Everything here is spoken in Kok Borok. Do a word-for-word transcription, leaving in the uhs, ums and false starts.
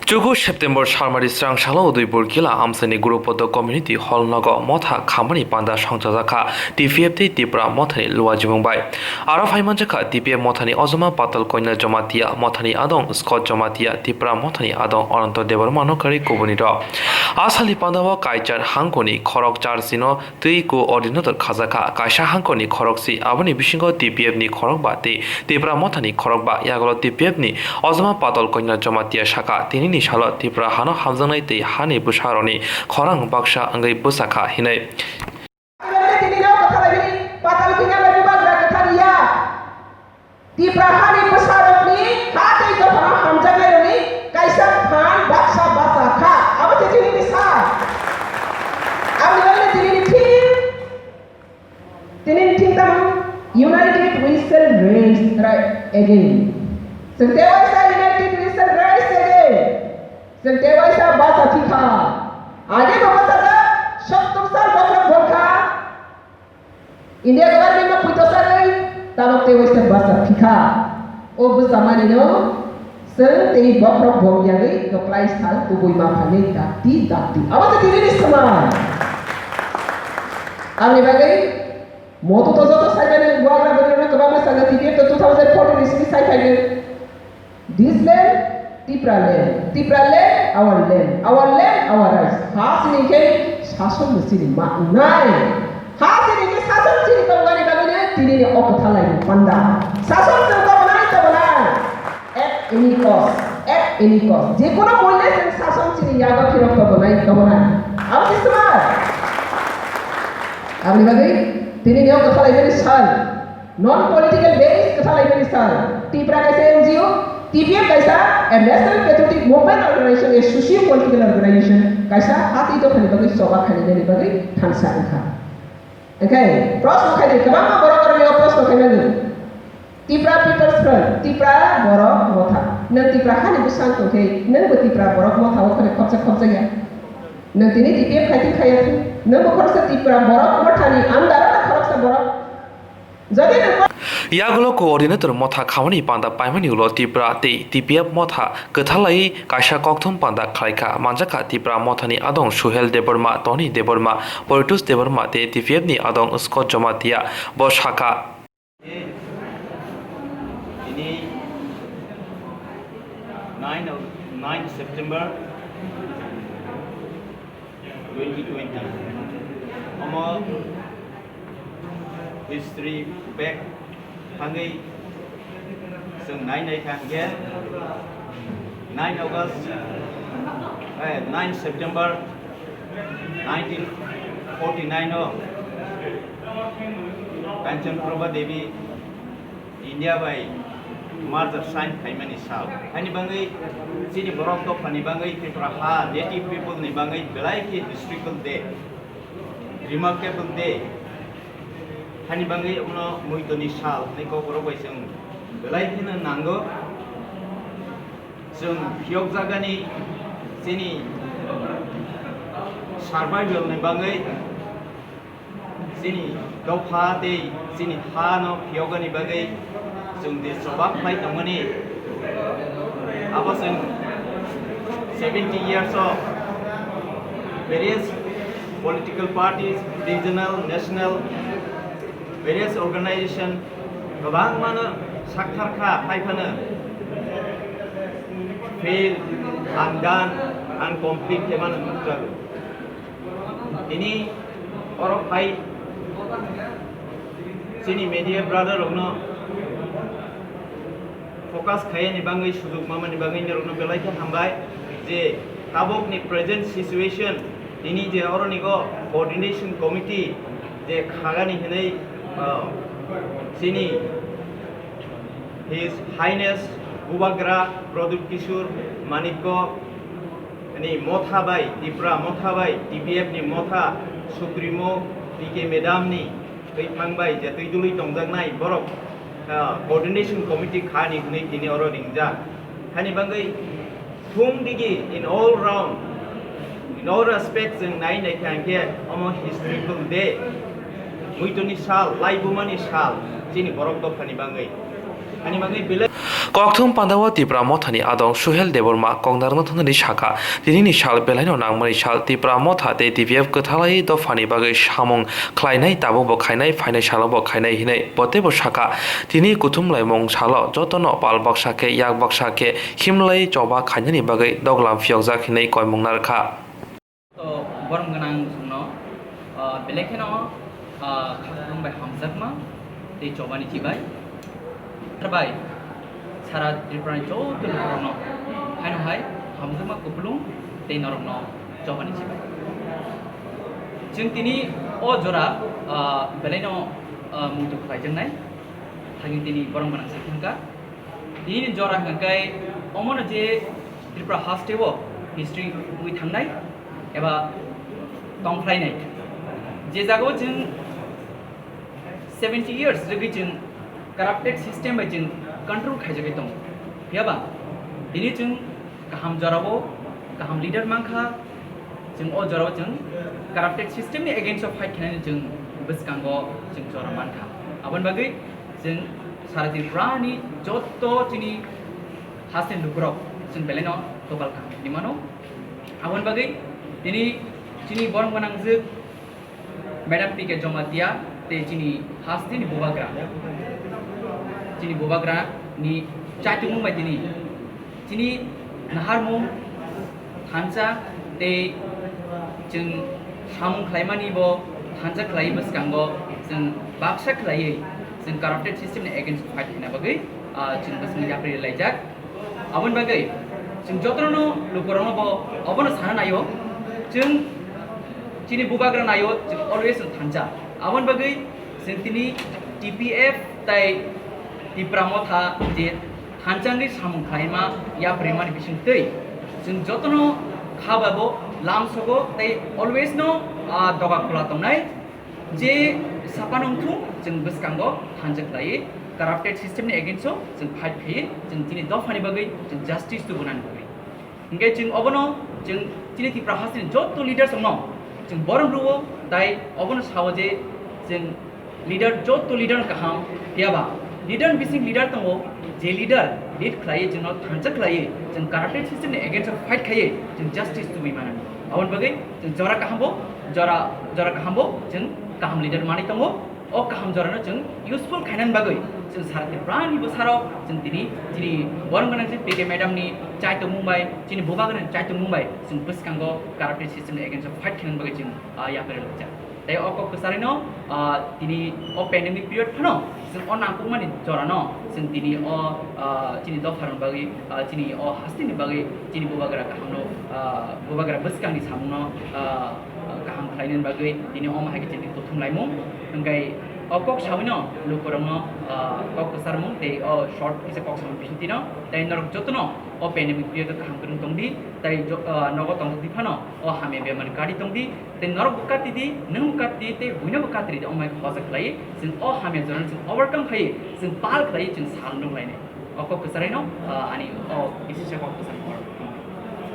Chugu September salmari srang salo Udaipur Kila amchaini Gurupodo Community Hall nogo motha khamani panda songchajakha T P F tei Tipra mothani luajimung bai. Aro phaimanjakha T P F mothani ojoma Patal Konya Jamatia, mothani adong Scott Jamatia, Tipra mothani adong Ananto Debbarma no kwrwi kubuni rok. A salni pandao Kaichar hangkoni khorok charsi no twi coordinator khajakha, kaisa hangkoni khorokse, aboni bisingo T P F ni khorokba tei Tipra mothani khorokba. Yagulo T P F ni ojoma Patal Konya Jamatia sakha, tinini salo Tipra hano hamjaknai tei hani bwsarokni khorang baksa wngwi bwsakha hinwi. Patal Konya Jamatia kwthar ya. Tipra hani bwsarokni ha tei dophano hamjaknairokni kaisa phan baksa basa kha. Abo se tini ni sa. Aboni bagwi tini ni theme, tini ni theme tamo? United we shall rise again. Chwng tei waisa united we shall rise again. Chwng tei waisa basa thikha. Age bo basa da sottor sal bokhorok bokha. India government no puito sarwi tabok tei waisa basa thikha. O bwsamani no chwng tei bokhorok bong yagwi kwplai sal kubui ma phainai dakti dakti. Abo se tini ni swmai. Aboni bagwi moto to joto saimani buagra bwrwirok kwbangma salo T P F to two thousand fourteen ni simi sai phainai. This land, Tipra land, Tipra land, our land, our land, our rights. Ha sini khe sason ni sini ma nai. Ha sini khe sason sini tongmani bagwi no tini ni o kwtha lai panda. Sason chwng tongmani tongmani. At any cost, at any cost. Je kono moile chwng sason sini yago phirok tongmani tongmani. Abo si swmai. Aboni bagwi tini ni o kwtha lai mani sal. Non political base kwtha lai mani sal. Tipra kaisa N G O, T P F kaisa a National Patriotic Movement Organization, a socio political organization, kaisa hati dophani bagwi choba khainani bagwi thansa wngkha. Hwnkhe proshno khaidi, kwbangma borok rokni o proshno khainani. Tipra People's Front, Tipra Borok Motha. Nwng Tipra hani bwsang tongkhe, nwngbo Tipra Borok Motha o khorok khopsa khopjakya. Nwng tini T P F khai twi khaya thung, nwngbo khoroksa Tipra Borok Mothani under o khoroksa borok. Yagulo coordinator motha khamani panda paimani ulo Tipra tei T P F motha kwthalai kaisa kokthum panda khlaikha. Manjakha Tipra mothani adong Suhel Debbarma, Tony Debbarma, Poritos Debbarma tei T P F ni adong Scott Jamatia. Bo sakha. Ini nine of, nine September twenty twenty. Omo history back thangwi chwng nai nai thang khe nine August, eh, nine September nineteen forty-nine o Kanchan Prabha Devi India bai merger sign khaimani sal. Haini bangwi chini borok dophani bangwi Tripura ha native people ni bangwi belai khe historical day, remarkable day. Haini bangwi omo muitoni sal hinwi kokborok bai chwng belai kheno nango. Chwng phiyokjagani chini survival ni bangwi, chini dopha tei chini ha no phiyokgani bagwi chwng de choba khlai tongmani. Abo chwng seventy years of various political parties, regional, national, various organization kwbangmano sakthar kha, hai phano fail, undone, incomplete khe mano nukjago. Tini oro phai chini media brother rokno focus khaiyani bangwi, sujuk mamani bangwi norokno belai khe hambai je tabukni present situation tini je oronigo coordination committee je khagani hinwi, ah, chini His Highness Bubagra Pradyut Kishore Manikya ni motha bai, Tipra motha bai, T P F ni motha Supremo P K Madam ni twi phang bai je twi dului tongjaknai borok, ah, coordination committee khani hwnwi tini oro ringjak. Hani bangwi thung digi in all round, in all respect chwng nai nai kha hwnkhe omo historical day, muitoni sal, laibumani sal chini borok dophani bangwi. Kokthum pandao Tipra Mothani adong Suhel Debbarma koknarno thangnaini sakha, tinini sal belaino nangmani sal Tipra Motha tei T P F kwthalai dophani bagwi samung khlainai, tabukbo khainai, phainai salobo khainai hinwi bo teibo sakha. Tini kuthumlaimung salo jotono pal baksa khe, yak baksa khe himlai choba khainani bagwi doglam phiyokjak hinwi koimung narwkha. To borom gwnang chwngno, ah, belai kheno, ah, khakchangma bai hamjakma tei chobani chibai. Bai sara Tripura ni joto lukurokno haino hai hamjakma kupulung tei norokno chobani chibai. Chwng tini o jora, ah, belaino, ah, muitu khlaijaknai, thangwi tini borom gwnang se thangkha. Tini jora hwnkhe omono je Tripura hasteo history wngwi thangnai eba tongphlainai. Je jagao chwng seventy years rwgwi chwng corrupted system bai chwng control khaijagwi tongo. Phiyaba tini chwng kaham jorao kaham leader mankha, chwng o jorao chwng corrupted system ni against o fight khainani chwng bwskango chwng jora mankha. Aboni bagwi chwng sara Tripura ni jotto chini hasteni lukurok chwng belaino kopal kaham hinwi mano. Aboni bagwi tini chini borom gwnangjwk Madam P K Jamatia tei chini hasteni bubagra, chini bubagra ni chaitungmung bai tini chini naharmung thansa tei chwng samung khlaimani bo thansa khlaiwi bwskango chwng baksa khlaiwi chwng corrupted system ni against fight khaina bagwi, ah, chwng bwskango yapri laijak. Aboni bagwi chwng jotono lukurokno bo obono sana naio, chwng chini bubagra naio, chwng always chwng thansa. Aboni bagwi chwng tini T P F tai Tipra Motha je thansa wngwi samung khlaima yapri mani bisingtwi chwng jotono kha bai bo lamsogo tei always no, ah, doga khula tongnai. Je sapanung thung chwng bwskango thansa khlaiwi corrupted system ni against o chwng fight khaiwi chwng chini dophani bagwi chwng justice tubunani bagwi. Hinkhe chwng obono chwng chini Tripura hasteni jotto leaders rokno chwng borom rwo, tai obono sao je chwng leader, jotto leader kaham, phiyaba leader bising leader tongo, je leader lead khlaiwi chwngno thansa khlaiwi chwng corrupted system ni against o fight khaiwi chwng justice tubui manani. Aboni bagwi chwng jora kaham bo, jora, jora kaham bo chwng kaham leader manwi tongo. O kaham jorano chwng useful khainani bagwi chwng sara Tripurani bwsarok chwng tini chini borom gwnang chini P K madam ni chaitongmung bai, chini bubagra ni chaitongmung bai chwng bwskango corrupted system ni against o fight khainani bagwi chwng, ah, yapri rwkjak. Tei o kok kwcharino, ah, tini o pandemic period phano chwng o nangkukmani jorano chwng tini o, ah, chini dopharokni bagwi, ah, chini o hasteni bagwi chini bubagra kahamno, ah, bubagra bwskangni samungno, ah, kaham khlainani bagwi tini omo hai khe chini kuthum laimung. Hwnkhe o kok sawino lukurokno, ah, kok kwcharmung tei o short kisa kok samung bisingtwino tei norok jotono o pandemic period o kaham kwrwng tongdi tei jo-, ah, nogo tongthokdi phano o hamya bemar kati tongdi. Tei norok bo kati di, nwng bo kati di, tei buino bo kati di, omo hai khe hoja khlai, chwng o hamya jorano chwng overcome khai, chwng pal khlai, chwng sal nung lainai. O kok kwcharino, ah, ani o kisi se kok kwchar ni borok.